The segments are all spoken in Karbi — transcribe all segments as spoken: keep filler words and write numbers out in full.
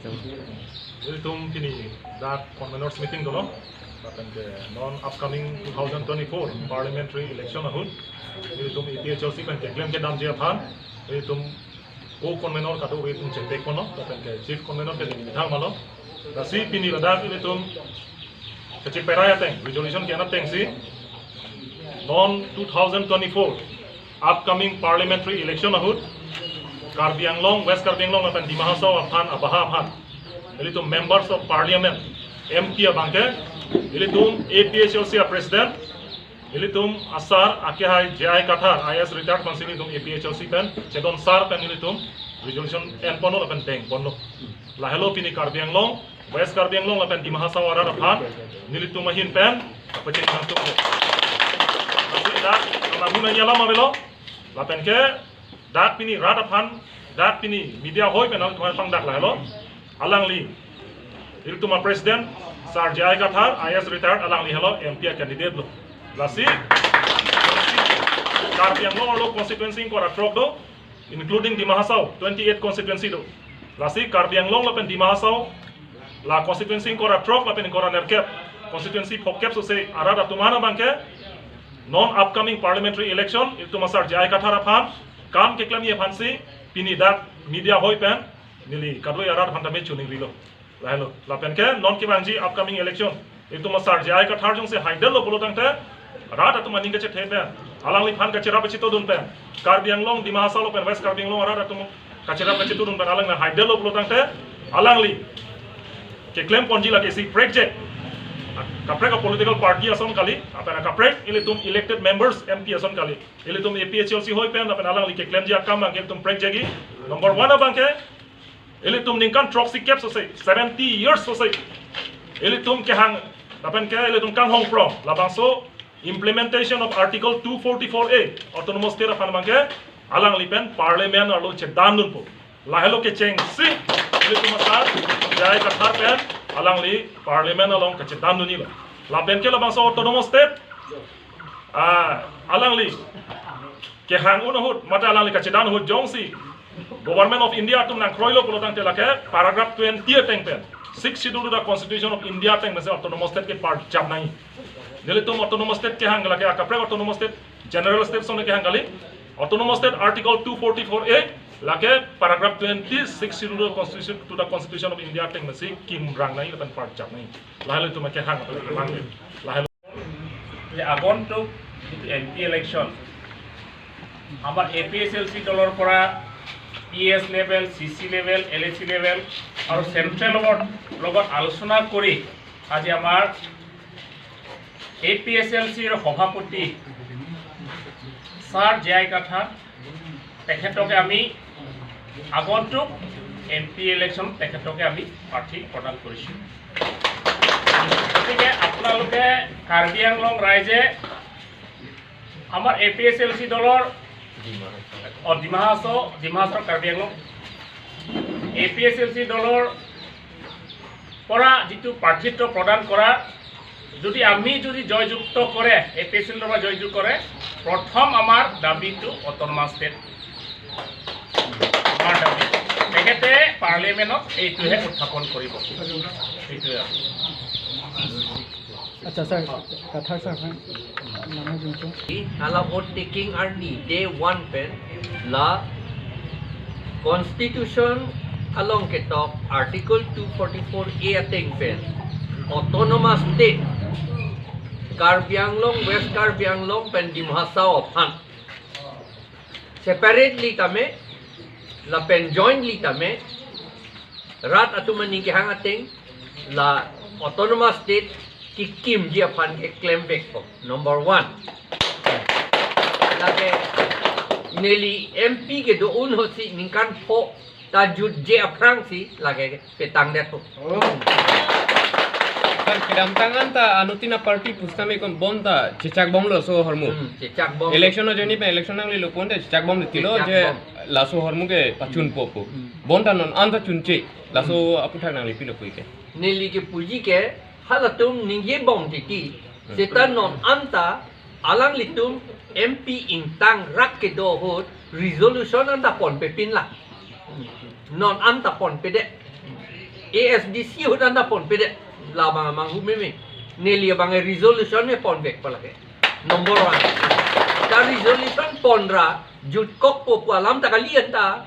Ilitum pini dak conveners meeting dolo. Lapen ke non upcoming two thousand twenty-four parliamentary election ahut ilitum A P H L C pen keklem kedamji aphan ilitum co-convenor kadokave atum chetek ponlo, lapen ke chief convenor ke neli methang malo. Lasi pini ladak ilitum kacheperai ateng, resolution ke-en atengsi non two thousand twenty-four upcoming parliamentary election ahut Karbi Anglong, West Karbi Anglong lapen Dima Hasao aphan, abaha aphan ilitum members of parliament, M P abangke ilitum A P H L C a president, ilitum asar akehai J I Kathar, I A S retired aphansi ilitum A P H L C pen chedon sar pen ilitum resolution en ponlo lapen deng ponlo. Lahelo pini Karbi Anglong, West Karbi Anglong lapen Dima Hasao arat aphan nelitum ahin pen pachini nangtum. Lasi dak nangmun nangji alam avelo. Lapen ke dak pini rat aphan, dak pini media hoi pen nangtum aphan pangdak lahelo. Alangli ilitum a president Sir J I Kathar, I A S retired, alangli helo M P a candidate lo. Lasi Karbi Anglong arlo constituency ingkoi ra throk do, including Dima Hasao, twenty-eight constituency do. Lasi Karbi Anglong lapen Dima Hasao la constituency ingkoi ra throk lapen ingkoi ra nerkep, constituency phokep sose arat atum an abangke non upcoming parliamentary election ilitum asar J I Kathar aphan kam keklemji aphansi pini dak media hoi pen neli kadokave arat aphan tame choningrilo. Lahelo. Lapen ke non kevangji upcoming election ilitum asar J I Kathar jongsi haidetlo pulo tangte rat atum aning kachethe pen, alangliphan kacherap kachetudun pen, Karbi Anglong, Dima Hasao lapen West Karbi Anglong arat atum kacherap kachetudun pen alangli haidetlo pulo tangte, alangli keklem ponji lake isi prekjak, kaprek a political party ason kali, lapen kaprek ilitum elected members, M P ason kali. Ilitum A P H L C hoi pen lapen alangli keklemji akam abangke ilitum prekjakji. Number one abangke ilitum ningkan throksi kep sose, seventy years sose ilitum kehang lapen ke ilitum kanghong prong labangso implementation of Article two forty-four A Autonomous State aphan abangke alangli pen parliament arlo chedandunpo. Lahelo kechengsi ilitum asar J I Kathar pen alangli parliament along kachedandunji lo. Lapen ke labangso Autonomous State, ah, alangli kehang un ahut mate alangli kachedan ahut jongsi Government of India atum nangkroilo pulo tangte lake paragraph twenty ateng pen, Sixth Schedule to the Constitution of India ateng pensi Autonomous State ke parjap nangji. Nelitum Autonomous State kehang lake akaprek Autonomous State, General State ason kehang kali. Autonomous State Article two forty-four A lake paragraph twenty, Sixth Schedule to the Constitution, to the Constitution of India ateng pensi kimrang nangji lapen parjap nangji. Lahelo ilitum kehang, lahelo. যে আগন্তুক যিটো M P election, আমাৰ এ P H L C দলৰ পৰা P S level, চি চি লেভেল, এল এ চি লেভেল আৰু চেণ্ট্ৰেলৰ লগত আলোচনা কৰি আজি আমাৰ এ পি এইচ এল চিৰ সভাপতি ছাৰ জে আই কাথাৰ তেখেতকে আমি আগন্তুক এম পি ইলেকশ্যন তেখেতকে আমি প্ৰাৰ্থী প্ৰদান কৰিছোঁ। গতিকে আপোনালোকে কাৰ্বি আংলং ৰাইজে আমাৰ এ পি এইচ এল চি দলৰ, অ, Dima Hasao, Dima Hasao Karbi Anglong A P H L C দলৰ পৰা যিটো প্ৰাৰ্থীত্ব প্ৰদান কৰা, যদি আমি যদি জয়যুক্ত কৰে, এ পি এইচ এল চিৰ পৰা জয়যুক্ত কৰে, প্ৰথম আমাৰ দাবীটো অট'নমাছ ষ্টেট। আমাৰ দাবী। তেখেতে পাৰ্লিয়ামেণ্টত এইটোহে উত্থাপন কৰিব। সেইটোৱে আৰু। আচ্ছা, ছাৰ, কাথাৰ ছাৰ, হয়। Hala vote taking arni day one pen la Constitution along ketok Article two forty-four A ateng pen Autonomous State Karbi Anglong, West Karbi Anglong pen Dima Hasao aphan separately tame lapen jointly tame rat atum aning kehang ateng la Autonomous State kekimji aphan keklem vekpo. Number one. Lake neli M P kedo un ahutsi ningkan pho ta jutje aphrangsi lake petangdetpo. Kan kedamtang anta anuttin a-party pusitame kon bonta chechakbomlo laso ahormu. Hmm, chechakbom. Election ajoine pen election nanglelo pon te chechakbom titilo je chechakbom. Laso ahormu ke pachunpo pu. Hmm. Bonta non anta chunche. Laso aputhak nangli pilo puike. Neli kepuji ke halatum ningjebom titi. Hmm. Seta non anta alanglitum M P ingtang rat kedo ahut resolution anta ponpepinlang. Non anta ponpedet. A S D C ahut anta ponpedet. Labang amanghu meme. Neli abang resolution ne ponvekpo lake. Number one. Ta resolution ponra jutkokpo pu alam ta kali anta.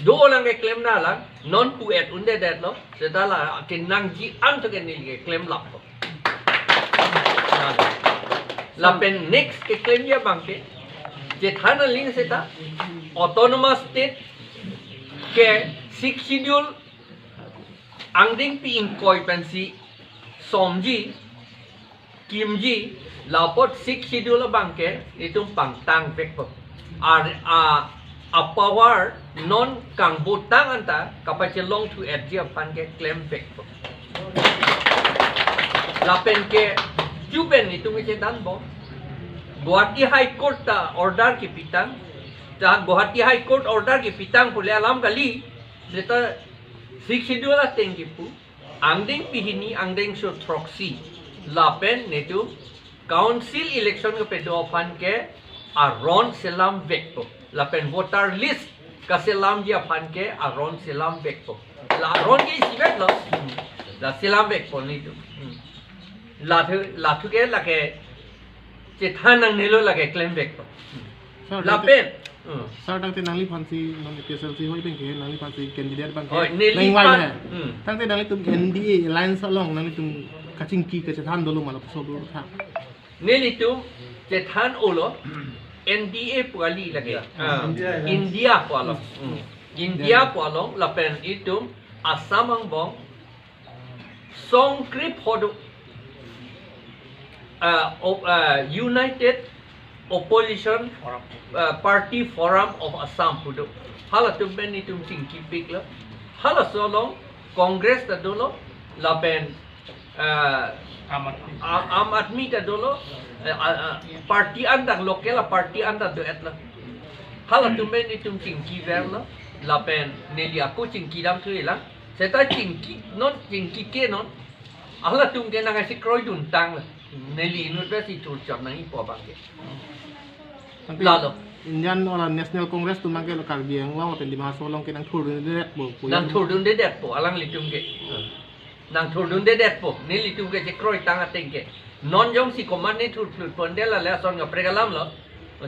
Do-o lang keklem na lang, non pu-et undedetlo, seta la kenangji an to ke neli keklem lappo. Lapen next keklemji abang ke, chethan aling seta, autonomous state ke Sixth Schedule angdengpi ingkoi pensi somji, kimji, la apot Sixth Schedule abang ke itum pangtangvekpo. Ar a, a power non kangbotang anta kapachelongthu-etji aphan ke klemvekpo. Lapen ke chupen itum ichethanbom. Guwahati High Court ta order kepitang. Ta Guwahati High Court order kepitang pule alam kali. Seta Sixth Schedule ateng kipu. Angdengpi hini, angdengso throksi. Lapen netum council election kepedo aphan ke aron selamvekpo. Lapen voter list kaselamji aphan ke aron selamvekpo. La aron ke isiveklo. La selamvekpo netum. Hmm. Lathu, lathu ke lake chethan nangnelo lake klemvekpo. Sir, Lapen. Hmm. Sir, tangte nangliphansi non A P H L C hoi pen ke nangliphansi candidate abang ke Hoi, neli nangvai phan. he. Hmm. Tangte nanglitum N D A alliance along nanglitum kachingki kachethan dolo ma lapuson do tha. Nelitum chethan-olo N D A pu kali lake. India. Ah, India. India pu along. Hmm. India India. pu along lapen itum Assam angbong songkrip hodo, ah, o-, ah, United Opposition, Forum. ah, Party Forum of Assam pu do. Halatum pen itum chingkipiklo. Halaso along Congress ta dolo, lapen, ah, Aam Aadmi. A-, Aam Aadmi ta dolo, eh, ah, ah, party an ta, local party an ta do-etlo. Halatum pen itum chingkiverlo, lapen neli ako chingkidamthulang. Seta chingki non, chingki ke non. Halatum ke nangkasikroiduntang la. Neli inut besi thurchot nangjipo abang ke. Tapi Lalo. Indian ora National Congress atum abang ke lo Karbi Anglong lapen Dima Hasao along ke nangthurdundedetpo pu. Nangthurdundedetpo alanglitum ke. Nangthurdundedetpo. Nelitum ke chekroitang ateng ke. Non jongsi komat ne thurphlut ponde la le ason kaprek alamlo.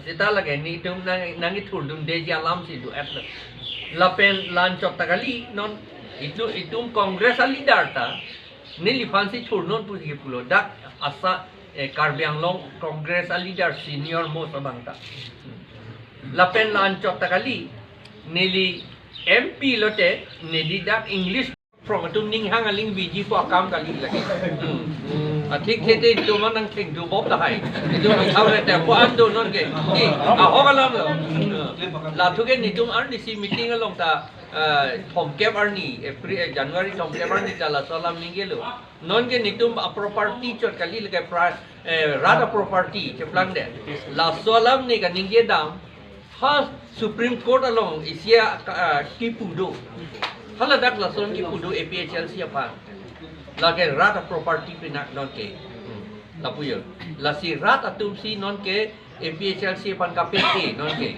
Seta lake netum nang, nangkethurdundeji alamsi do-etlo. Lapen la-anchot ta kali non itum, itum Congress aleader ta neliphansi thurnon pusi pulo dak Assam, eh, Karbi Anglong Congress aleader senior most abang ta. Lapen la-anchot ta kali neli M P lote neli dak English from atum ninghang aling biji pu akam kali lake. Hmm. Athik thete itum nangthengdubom tahai. Itum nangthau le tempo an do non ke. Di, ahok alamlo. Lathu ke netum arnisi meeting along ta, eh, thomkep arni, April, eh, January thomkep arni ta laso alam ningjelo. Non ke netum a-property chot kali lake pra-, eh, rat a-property cheplangdet. Laso alam ne kaningjedam, ha Supreme Court along isi a, ah, kipu do. Haladak lason kipu do A P H L C aphan. Lake rat a-property pinak non ke. Hmm. Lapu jo. Lasi rat atumsi non ke A P H L C aphan kapeke non ke.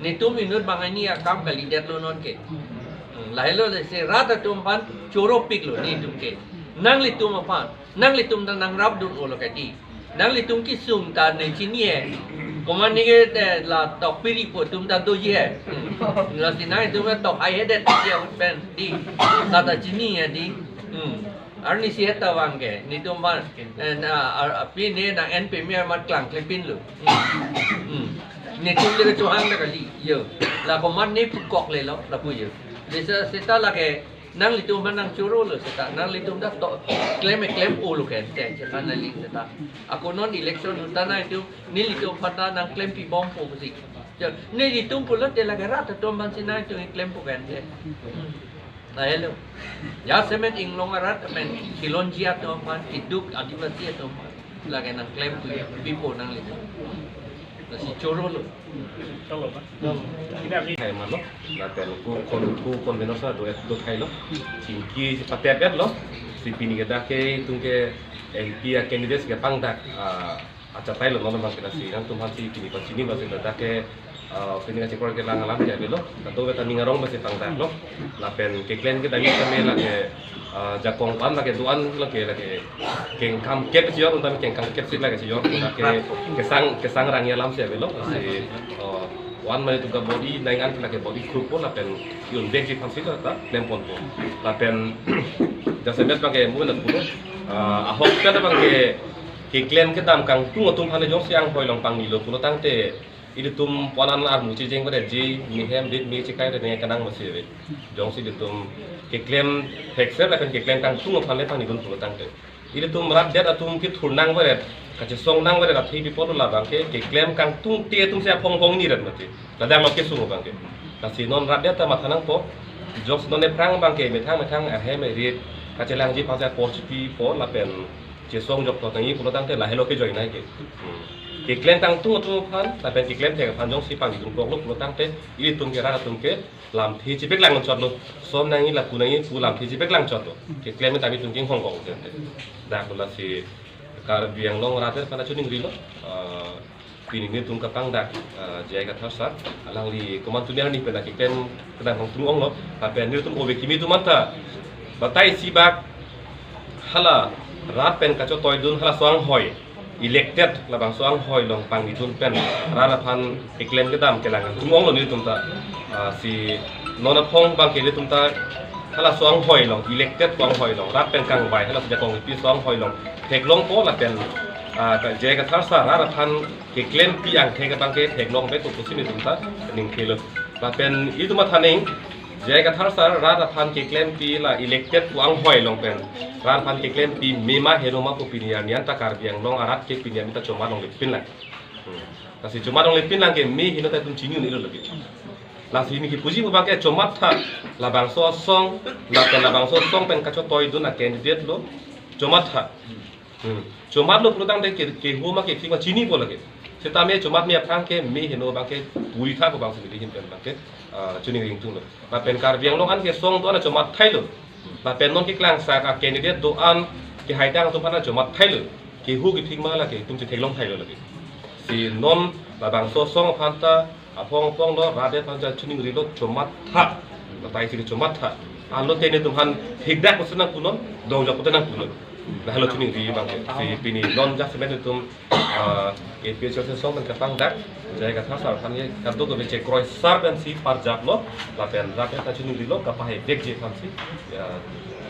Netum inut banghini akam kalidetlo non ke. Hmm. Lahelo lasi rat atum aphan choropiklo netum ke. Nanglitum aphan. Nanglitum ta nangrapdun-olo kadi. Nanglitum kesung ta ne chini he. Komat ne ke te la tokpiri pu atum ta doji he. Hmm. Lasi nangtum ta tok haihedet ke ahut pen di. Ta ta chini he di. Hmm. Arnisi het ta vang ke. Netum aphan, eh, na, ar, api ne nang-en peme amat klangklepinlo. Hmm. Hmm. Netum le chohang ta kali. Jo. La komat ne pukoklelo. Lapu jo. Desa seta lake Nanglitum aphan nangchorolo seta, nanglitum ta to klem klem-olo ke ante, chethan aling seta. Ako non election ahut ta nangtum, nelitum aphan ta nangklempibompo pusi. Jo, nelitum pulote lake rat atum aphansi nangtum klempo ke ante. Lahelo. Jasemet inglong arat amen, Khilonjia atum aphan, keduk Adivasi atum aphan. Lake nangklempipo nanglitum. Lasi chorolo. Hai malo, lapen ko kon ko convenor sa do et do thailo. Chingki si patep-etlo. Si pini ke dak ke itum ke M P a-candidate ke pangdak, ah, achatai lo non abang ke lasi nangtum aphansi pini pachini lo si dak ke, ah, pini kachekor kelang alam ke avelo. Kadokave ta ning arong basi pangdaklo. Lapen keklem ke dami kami lake, Ah, jakong pan lake do-an lake lake kengkam kep si jor, untam kengkam kep si lake si jor, lake kesang kesang rang alam si avelo, si, oh, one mane tum kabor-i nang an lake bor-i krupo lapen yun bek si aphan si ta klem ponpo. Lapen jasemet abangke mo na pulo, ah, ahok pen abangke keklem kedam kangtung atum aphan jongsi anghoi along pangnilo pulo tangte, ilitum ponan armu chijeng pada ji mihem dit mi chikai rene kanang masi ave. Jongsi ilitum keklem thekser lapen keklem kangtung aphan le pangnidun pulo tangte, ilitum rat det atum kethur nang veret, kachesong nang veret athe pi pulo labangke keklem kangtungte atum si aphong phongni rat mati. Ladak lo kesung abangke. Lasi non rat det ta matha nangpo. Jongsi non aphrang abangke methang methang ahem arit kachelangji aphan si apor chipipo lapen chesong jok to tangi pulo tangte lahelo kejoi nai ke. Hmm. Keklem kangtung atum aphan lapen keklem thek aphan jongsi pangnidun koklo pulo tangte, ilitum ke rat atum ke lamthe chipeklang chotlo. Som nangji lapu nangji pu lamthe chipeklang chotlo. Keklem tame tum kinghong kong tangte. Dak lasi Karbi Anglong rat aphan ta chiningrilo. Ah, pini nelitum kapangdak, ah, J I Kathar sir, alangli komantu arni pen keklem kedam kangtung onglo, lapen nelitum ove kimi atum anta batai si bak hala rat pen kachotoidun halaso anghoi, elected labangso anghoi along pangnidun pen rat aphan keklem kedam kelang kangtung onglo nelitum ta. Ah, si non aphong abangke nelitum ta halaso anghoi along, elected anghoi along, rat pen kangvai halaso jakong kepiso anghoi along theklongpo lapen, ah, ka J I Kathar sir rat aphan keklempi angthek abangke theklong bek pusi nelitum ta ningthelo. Lapen itum matha nang, J I Kathar sir rat aphan keklempi la elected pu anghoi along pen rat aphan keklempi mema heno ma pu pini arni anta Karbi Anglong arat ke pini arni ta chomat longlepin lang. Hmm. Lasi chomat longlepin lang ke me heno ta itum chini un-elo lagi. Lasi neli kipuji pu abangke chomat tha, labangso asong, lapen labangso asong pen kachotoidun a candidate lo, chomat tha. Hmm. Chomatlo pulo tangte ke, keho ma kethik ma chinipo lake. Setame chomat me aphrang ke me heno abangke puri tha pu abangsi neli ahin pen abangke, ah, chiningri ingtunglo. Lapen Karbi Anglong an ke asong do-an chomat thailo. Lapen non keklangsak a candidate do-an kehaitang atum aphan chomat thailo. Keho kethik ma lake itum si theklong thailo lake. Si non labangso asong aphan ta aphong aphong lo, rat det aphan ta chiningrilo, chomat tha. Batai si chomat tha. Anlo te nelitum aphan thikdak pusi nangpunon, dongjok pusi nangpunon. Lahelo chiningri abangke. Si pini non jasemet nelitum, ah, A P H L C asong pen kapangdak J I Kathar sir aphan ke kadokave chekroi sar pensi parjaplo, lapen rat det ta chiningrilo, kapahai vekji aphansi, ya,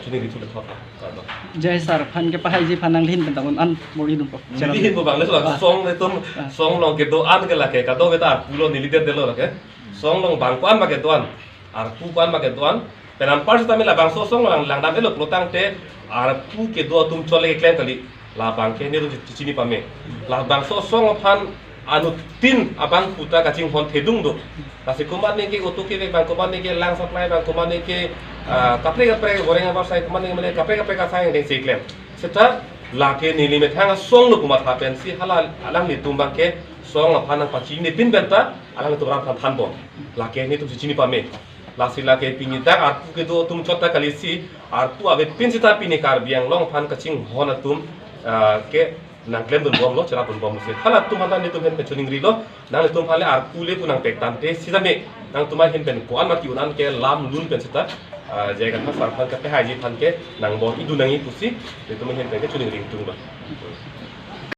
chiningri thule thot. Kado. J I sir aphan kepahaiji aphan nangli ahin pen ta un-an bor-idunpo. Neli ahin pu abang le so, ah, asong nelitum, ah, asong along kedo-an ke lake, kadokave ta arpu lo, neli det detlo lake. Asong along bang ko-an ma kedo-an, arpu ko-an ma kedo-an. Pen anpar setame labangso asong along langdamdetlo pulo tangte, arpu kedo atum chot le keklem kali. Labangke nelitum chi-, chini pame. Labangso asong aphan anuttin abang puta kachinghon thedung do. Lasi komatne ke auto kevek abang, komatne ke lang supply abang, komatne ke, ah, kaprek kaprek goreng abar sai, komatne ke mane kaprek kaprek asai angdeng si klem. Seta lake neli methang asong lo pu matha pensi hala alanglitum abangke asong aphan nangpachinipin pen ta alanglitum rat aphan thanbom. Lake nelitum si chini pame. Lasi lake pini dak arpu kedo atum chot ta kali si, arpu avepin seta pini Karbi Anglong aphan kachinghon atum, ah, ke nangklemdunbomlo, cherapdunbomlo si. Halatum aphan ta nelitum ahin pen chiningrilo, nanglitum aphan le arpu le pu nangpek tangte setame nangtum ahin pen ko-an ma ke-un-an ke lam lun pen seta, ah, J I Kathar sir aphan kepahaiji aphan ke nangbor-idun nangji pusi nelitum ahin pen ke chiningri ingtunglo.